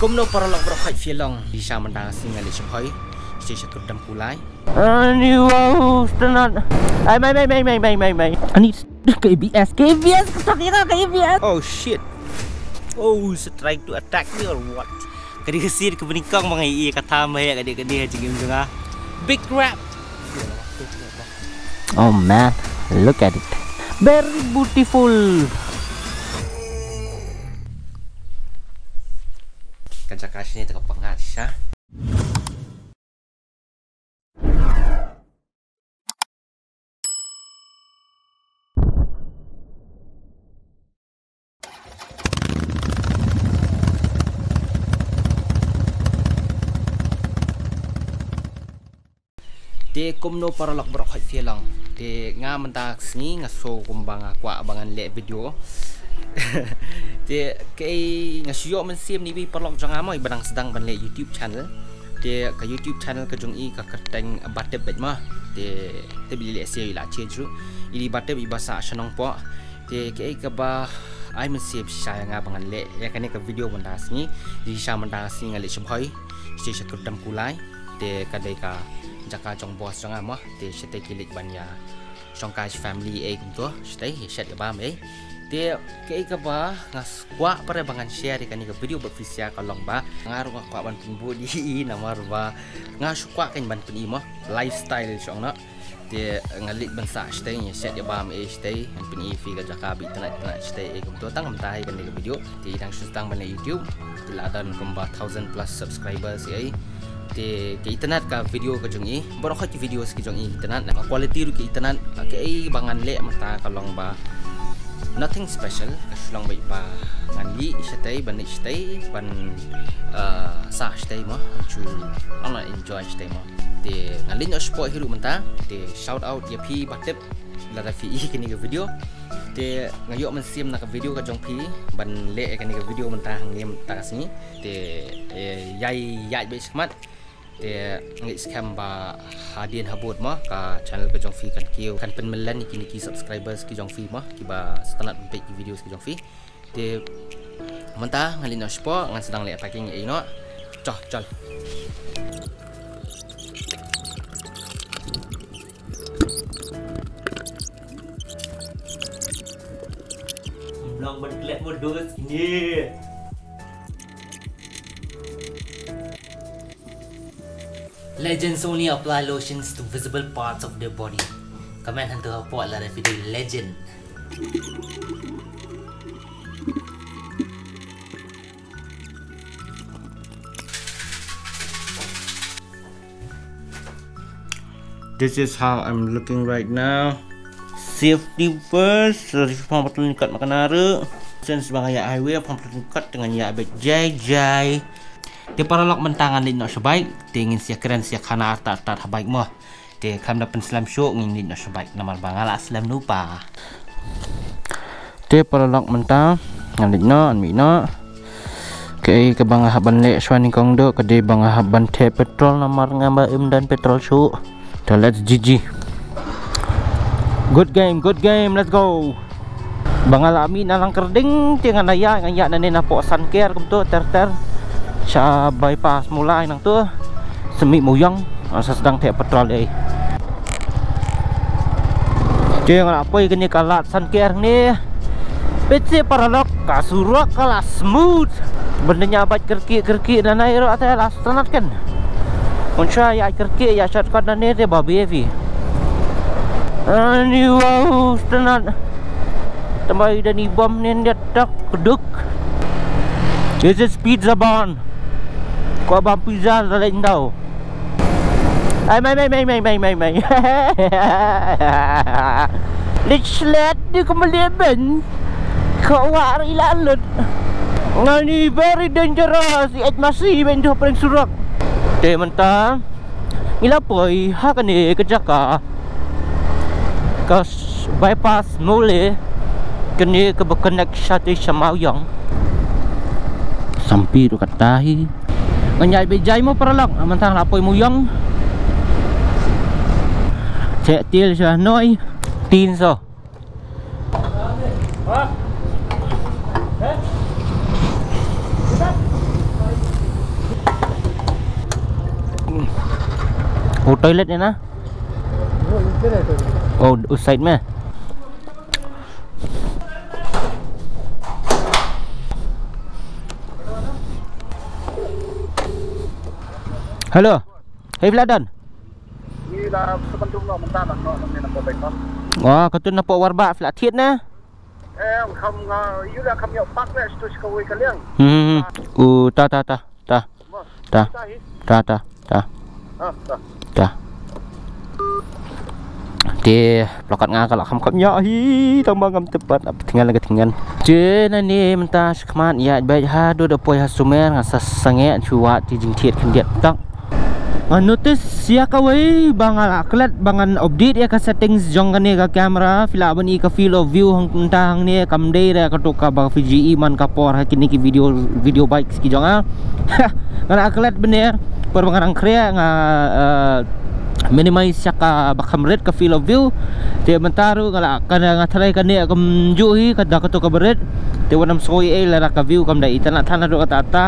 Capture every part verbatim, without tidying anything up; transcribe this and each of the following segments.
Kumno paralok baroh khoit phi long. Di sha mynta sngi nga leit shim hoi. Sha sha tur dam kulai. Ani wow, stunat. Ai mai mai mai mai mai mai mai. Ani K B S, K B S, ka tak ïa ka K B S. Oh shit. Oh, is it trying to attack me or what? Ka dei ka sien ka bani kong ma nga ïa ka tham ba ïa ka dei ka dei ha jingim jong nga. Big crab. Oh man, look at it. Very beautiful. Ka jaka shane te ka pangat sha. Te kumno paralok baroh khoit phi long. Te nga mynta sngi nga sngew kumba nga kwah ba ngan leh video. Te kaei nga shu ïoh mynsiem na iwei i paralok jong nga mo iba dang sdang ban leh YouTube channel. Te ka YouTube channel ka jong i ka kyrteng Batep beit mo. Te te bili leh sha i la change ruh. I dei Batep iba sah sha Nongpoh. Te kaei kaba ai mynsiem shisha ïa nga ba ngan leh ïa kane ka video mynta sngi. Shisha mynta sngi nga leit shim hoi. Shisha sha tur dam kulai. Te ka dei ka jaka jong boss jong nga mo. Te shatei ki leit ban ïa shongkai family ei kumto. Shatei ïa shet ïa bam ei. Te kaei kaba nga kwah para ba ngan share ïa kane ka video bad phi sha ka long ba nga ruh nga kwah ban pynbud ïa i namar ba nga shu kwah kan ban pyni mo lifestyle shong na. Te nga leit ban sah shatei ïa shet ïa bam ei shatei ngan pyni ïa phi ka jaka ba itynnat itynnat shatei ei kumto tang mynta ïa kane ka video. Te i dang shu sdang ban leh YouTube. Te la don kumba thousand plus subscribers ei. Te ka itynnat ka video ka jong i baroh ka ki video ki jong i itynnat ka quality ruh ka itynnat. Kaei ba ngan leh mynta ka long ba nothing special ka shu long ba i ba ngan ïa shatei ban ïa shatei ban ah, sah shatei mo. Ngan shu long na enjoy shatei mo. Te ngan leit noh shapoh hi ruh mynta. Te shout out ïa phi Batep lada phi i kane ka video. Te nga ïoh mynsiem na ka video ka jong phi ban leh ïa kane ka video mynta hangne mynta ka sngi. Te eh, ïai ïaid beit shakhmat. Te nga ngeit skhem ba hadien habud mo ka channel ka jong phi kan kiew kan pynmlien ïa kine ki subscribers ki jong phi mo kiba sngewtynnat ban peit ki videos ki jong phi. Te mynta ngan leit noh shapoh ngan sdang leh packing ei noh. Choh chol. Long ban klep mo dos kine. Legends only apply lotions to visible parts of their body. Comment hangto hapoh lada phi dei legend. This is how I'm looking right now. Safety first. Sorry, pang patulin kat makan aru. Since bang ïa highway, pang patulin kat dengan ïa abet jai jai. Te paralok mynta ngan leit noh sha bike. Te ngin sia kren sia khana artat artat ha bike mo. Te kham da pynslem shuh ngin leit noh sha bike namar ba nga la slem nu pa. Te paralok mynta ngan leit noh ngan mih noh. Kaei kaba nga hap ban leh shuwa nyngkong doh ka dei ba nga hap ban theh petrol namar nga ba im don petrol shuh. Te let's G G. Good game, good game, let's go. Ba nga la mih na Langkyrding te ngan ïa ngan ïa nane napoh Sanker kumto ter ter. Sha bypass Mawlai nangto. Sa mih Mawïong sa sdang theh petrol ei. Te nga la poi kane ka lad Sanker ne. Peit shi paralok ka surok ka la smooth. Ban da ïa bad kyrkieh kyrkieh na nai ro ata la stunat kan. Mynshwa ïa kyrkieh ïa shortcut na ne te ba B V. Ani wow stunat. Tamba i da ni bom ne nda tak duk. This is pizza barn. Ko bam pizza da leh ndau. Ai mai mai mai mai mai mai mai. Lich slet di ko melihat ben. Ko war ila lut. Ngani very dangerous. It masih ben tu paling surak. Te mynta ngi la poi ha kane ka jaka ka bypass Mawlai kane kaba connect shatei sha Mawïong. Sampi tu kata hi. Ngan ïai beit jai mo paralok mynta la poi Mawïong. Chek til sha noi tin so. U toilet ne na? Oh, u side me. Hello. Hei, phi la don? Ila sebentuk no mentan no ne na pobai no. Wah, katun na po warbah phi la thied ne? Eh, kham nga yu la kham yok pak le stu ska wei ka liang. Hmm. U ta ta ta ta. Mo. Ta. Ta hi. Ta ta ta. Ah, ta. Ta. Te plakat nga ka la kham kham nya hi tang ba ngam tepat ap thingan la ka thingan. Te na ne mynta shkmat ya bai ha do da poi ha sumer nga sa sange chuwa ti jingthied khyndiat tak. Nga notice ïa kawei ba nga la klet ba ngan update ïa ka settings jong kane ka camera, phi lah ban i ka field of view hangta hangne kam dei re kato kaba Fiji i man ka por ha kine ki video, video bikes ki jong nga. Nga la klet bynta por ba nga nang khreh nga, eh, minimize ïa kaba kham rit ka field of view. Te mynta ruh nga la, ka nga tharai kane kumjuh hi ka da kato kaba rit. Te wat nym sngew ei lada ka view kam da itynnad than haduh katta katta.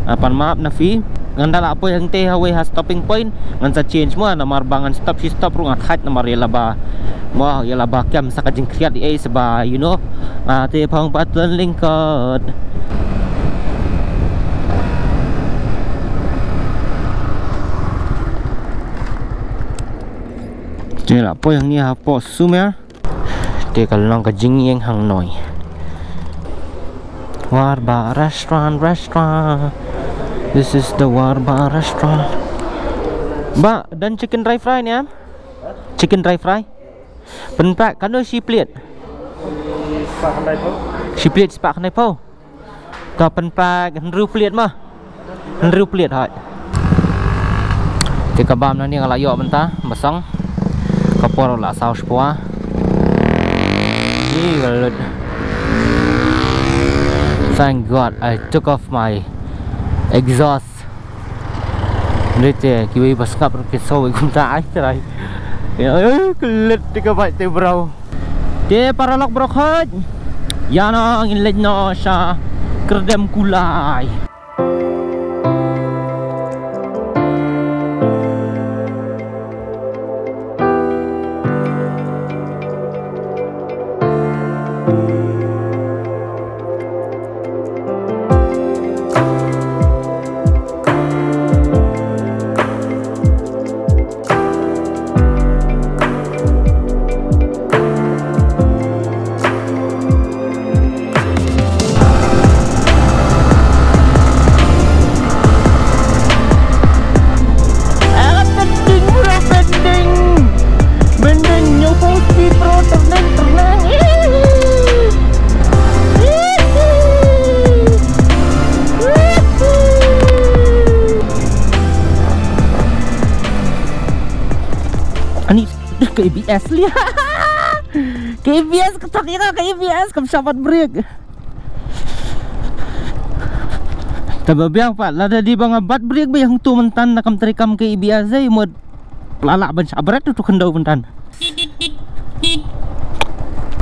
Ah, pan map na phi. Ngan da la poi hangtei ha wei ha stopping point. Ngan sa change mo namar ba ngan stop shi stop ruh nga thait namar ïa laba. Mo ïa laba kem sa ka jingkhriat ei saba, you know. Ah, te phong pat leng kot. Te la poi hangne hapoh sumer. Te ka long ka jingïeng hangnoi. Warbah restaurant, restaurant. This is the Warbah restaurant. Ba, don chicken dry fry ne em? Chicken dry fry? Pynpack katno shi plate? Shi plate spah khyndai phew. Ka pynpack hynriew plate ma. Hynriew plate hoi. Te ka bam nangne nga la ïoh mynta ba song. Ka por la saw shpua. Ni ka lut. Thank God I took off my exhaust. Rite kiwei ba sngap ruh ki saw kumta ai trai. Ya, eh, ka lut te ka bike te bro. Te paralok bro khot. Ïa no ngin leit no sha Kyrdem Kulai. Bending, bending, nyupu speed bro, turning, turning. Ani K B S liya. K B S ka thok ïa ka K B S kam shabat brake. Taba biang pat lada dei ba nga bat brake ba ïa hangtu myntan na kam trei kam K B S ei mut la lah ban shabat tu tu khyndew myntan.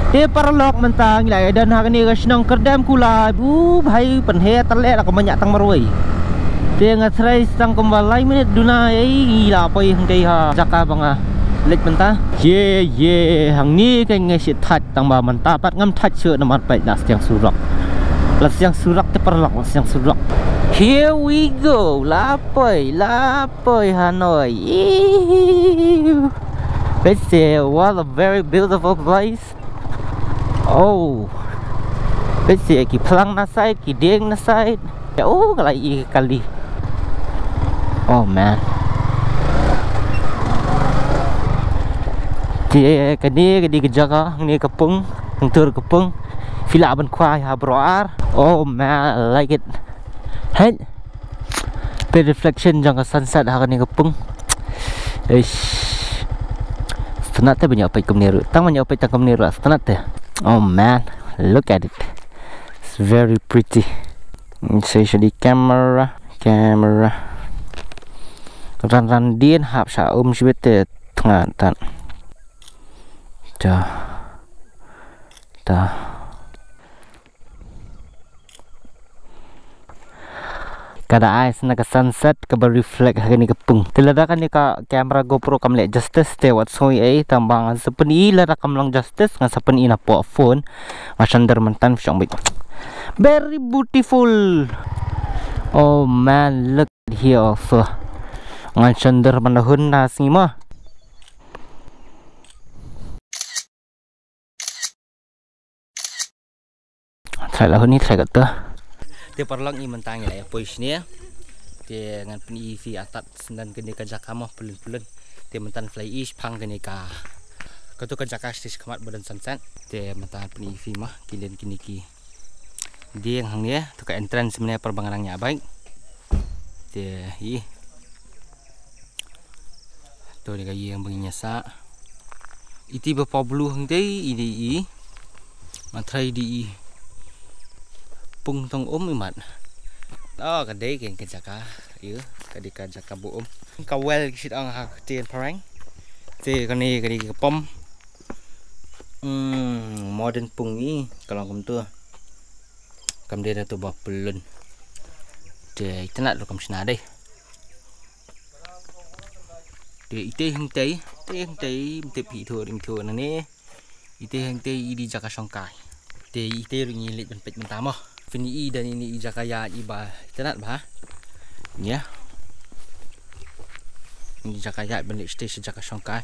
Te paralok mynta ngi la ïa don ha kane ka shnong Kyrdem Kulai. Bu bhai pynhe tale la ka manya tang marwei. Te nga trai stang kumba lai minit duna ei ngi la poi hangtei ha jaka ba nga leit mynta. Ye ye hangne ka ngi shi thait tang ba mynta pat ngam thait shuh namar peit la stiang surok. La stiang surok te paralok la stiang surok. Here we go. La poi la poi Hanoi. Eew. Peit se what a very beautiful place. Oh. Peit se ki phlang na side, ki dieng na side. Ya, oh, ka la i kali. Oh man. Te kane kane ka jaka, kane ka pung, hangtur ka pung. Phi lah ban khwai ha bro ar. Oh man, I like it. Hey. Peit reflection jong ka sunset ha kane ka pung. Eish. Sngewtynnat te ban ïoh peit kumne ruh. Tang ban ïoh peit tang kumne ruh sngewtynnat te. Oh man, look at it. It's very pretty. Say shadi camera, camera. Ran ran dien hap sha um shibit te tnga tan. Ta. Ta. Ka da ai sna ka sunset kaba reflect ha kane ka pung. Te lada kane ka camera GoPro kam leh justice te wat sngew ei, tang ba ngan sa pyni lada kam long justice, ngan sa pyni na poh phone. Nga shon der myntan shong bit. Very beautiful. Oh man, look at here also. Ngan shon der mynta hun na sngi ma. Trai la hun ni trai kata. Te paralok, i mynta ngi la ïa poi shane. Te ngan pyni phi atat syndan kane ka jaka mo, pyllun pyllun. Te mynta phi la ïohi shaphang kane ka, kato ka jaka stage khmat ba don sunset. Te mynta pyni phi mo, ki len kine ki dieng hangne, to ka entrance mynne par ba nga nang ïa bike. Te i to ni ka ïing ba ngin ïa sah. Iti ba pop blue hangtei i dei i. Nga tharai i dei i pung tong um i mat. Oh, ka dei ka jaka. Ïa, ka dei ka jaka ba um. Ka well ki shit ang ha ktien phareng. Te kane ka dei ka pom. Hmm, modern pung i ka long kumto. Kam dei da to ba pyllun. Te itynnad ruh kam shna dei. Te itei hangtei, itei hangtei, mtip hi tho, rim tho nane. Itei hangtei i dei jaka shongkai. Te itei ruh ngi leit ban peit mynta mo. Phin i da ine i jaka ïaid i ba itynnad bha. Ïa. Ine i jaka ïaid ban leit stage jaka shongkai.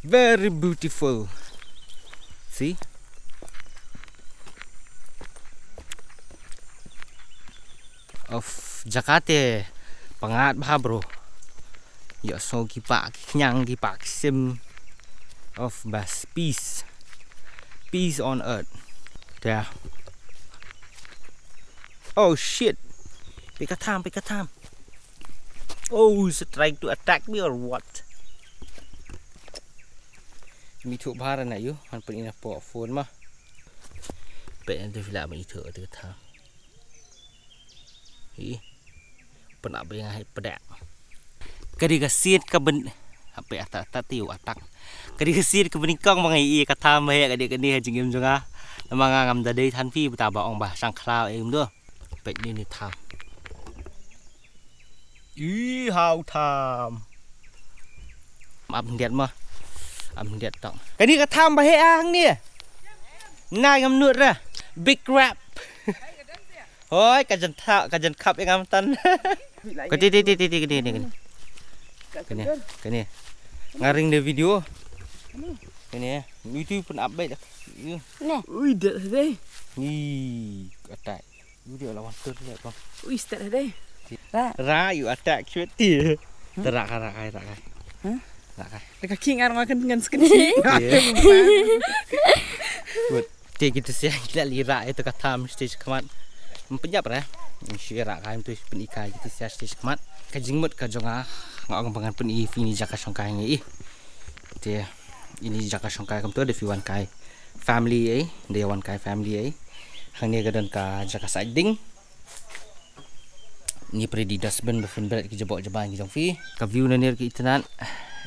Very beautiful. See? Of jaka te pyngngad bha bro. Ïohsngew ki pah ki khñiang ki pah ki sim. Of bas peace. Peace on earth. Yeah. Oh shit. Pika tham, pika tham. Oh, is it trying to attack me or what? Mi thuh bha ra na ïu, han pyn ina po phone ma. Pe na tu fila ma i thuh tu tham. Hi. Pynap ba ïa nga hei pdak. Ka dei ka siat ka byn, hape atat atat te u atak. Ka dei ka siat ka bynnyngkong ba nga ïohi ka tham ba heh ka dei kane ha jingim jong nga. Namar nga ngam da dei than phi bata ba ong ba shang khlaw em do. Peit ni ni tham. Ih, hau tham. Ap hyndiat ma. Ap hyndiat tong. Kane ka tham ba heh ah hangne. Nai ngam nud ra. Big crab. Hoi, ka jan tha, ka jan khap ïa ngam tan. Ka ti, ti, ti, ti, ti, kane, kane, kane. Kane, kane. Nga ring de video. Kane, itu pun update dah. Yu. Neh. Ui, dah deh. Ni, atai. Video la wan tur le bang. Ui, start deh. Ra. Ra, yu attack cute ti. Terak, ra, ra, ra. Hah? Ra. Dekat king arang akan dengan sekejap. Good. Te kita siah kita lira itu ka tham stage khmat. Mpenyap ra. Shi ra ka itu pyn i ka kita siah stage khmat. Ka jingmut ka jong nga, nga ong ba ngan pyn i phi ni jaka shongkai ngi i. Te ini jaka shongkai kumto da phi wan kai family ei, da wan kai family ei. Hangne ka don ka jaka side ding. Ni pyrdi dustbin ba phin bret ki jabok jaban ki jong phi. Ka view na nir ki itynnad.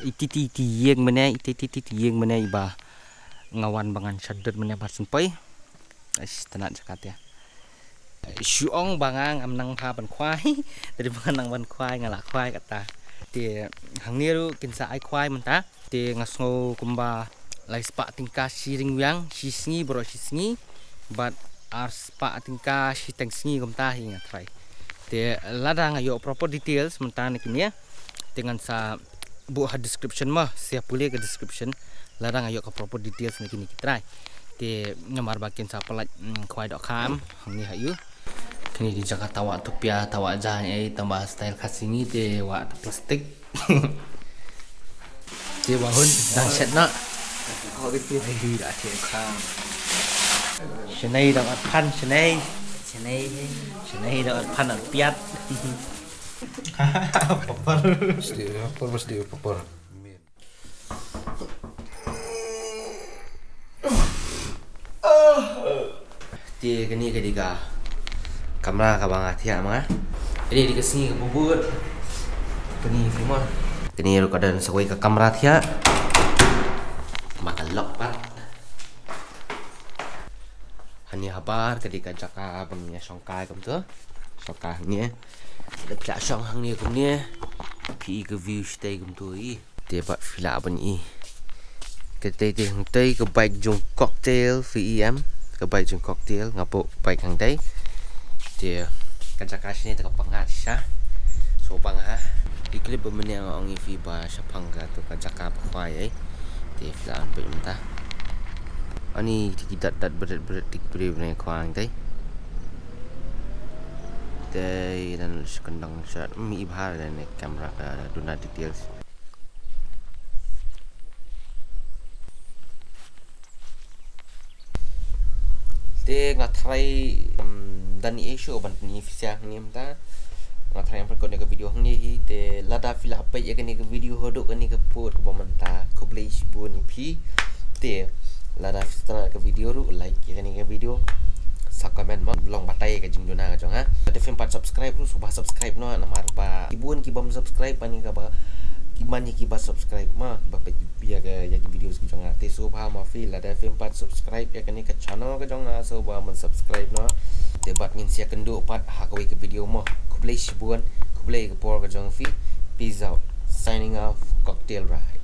Iti ti ti ïeng mane, iti ti ti ti ïeng mane iba. Nga wan ba ngan shadut mane ba syn poi. Ish, itynnad jaka te. Shu ong ba nga ngam nang bha ban khwai. Tadi ba nga nang ban khwai nga la khwai kata. Te hangne ruh kin sa ai khwai mynta. Te nga sngew kumba lai spah tyngka shi ryngwiang, shi sngi bro shi sngi. Bad ar spah tyngka shi teng sngi kumta hi nga try. Te lada nga ïoh proper details mynta na kine. Te ngan sa buh ha description ma, sa pule ka description. Lada nga ïoh ka proper details na kine ki try. Te namar ba kin sa pynlait, mm, khwai dohkha hangne ha ïu. Kine ki jaka tawah tupia, tawah jaiñ ei, tangba style Khasi ngi te wah plastik. Te wah hun dang set na. Ai, da te kham. Shanei dang at phan, shanei. Shanei. Shanei dang at phan at piat. Papar. Mesti papar, mesti papar. Te kane ka dei ka kamra kaba nga thiah ma nga. Kane dei ka sngi kaba bud. Kane phi mo. Kane ruh ka don sa kawei ka kamra thiah. Ma ka lock pat. Hani habar ka dei ka jaka ba ngin ïa shongkai kumto. Shong ka hangne. Lada phi la shong hangne kumne, phi i ka view shatei kumtu i. Te pat phi lah ban i. Katei te hangtei ka bike jong Cocktail phi i em. Ka bike jong Cocktail nga pok bike hangtei. Te ka jaka shane te ka pyngat shisha. So pang ha. Ki clip ba mynne nga ong ïa phi ba shaphang katu ka jaka ba khwai ei. Te phi lah ban peit mynta. Ani te ki dat dat bret bret te ki briew ne khwang te. Te dan sha kyndong sha mi i bha dan ne camera ka duna details. Te nga tharai, um, dan i issue ban ni phi sha hangne mynta. Nga tharai ban pynkhot ïa ka video hangne hi te lada phi la peit ïa kane ka video haduh kane ka pud kaba mynta, khublei shibun ïa phi. Te lada phi sngewtynnat ka video ruh, like ïa kane ka video. Sa comment mo, long batai ka jingduna ka jong nga. Lada phim pat subscribe ruh, sngewbha subscribe noh, namar ba ki bun ki bym subscribe, ani kaba ki man ïa kiba subscribe mo, ba peit ïa ka, ïa ki videos ki jong nga. Te sngewbha ma phi lada phim pat subscribe ïa kane ka channel ka jong nga, sngewbha ban subscribe noh. Te bad ngin sa ïakynduh pat ha kawei ka video mo. Khublei shibun, khublei ka por ka jong phi. Peace out. Signing off, Cocktail Ride.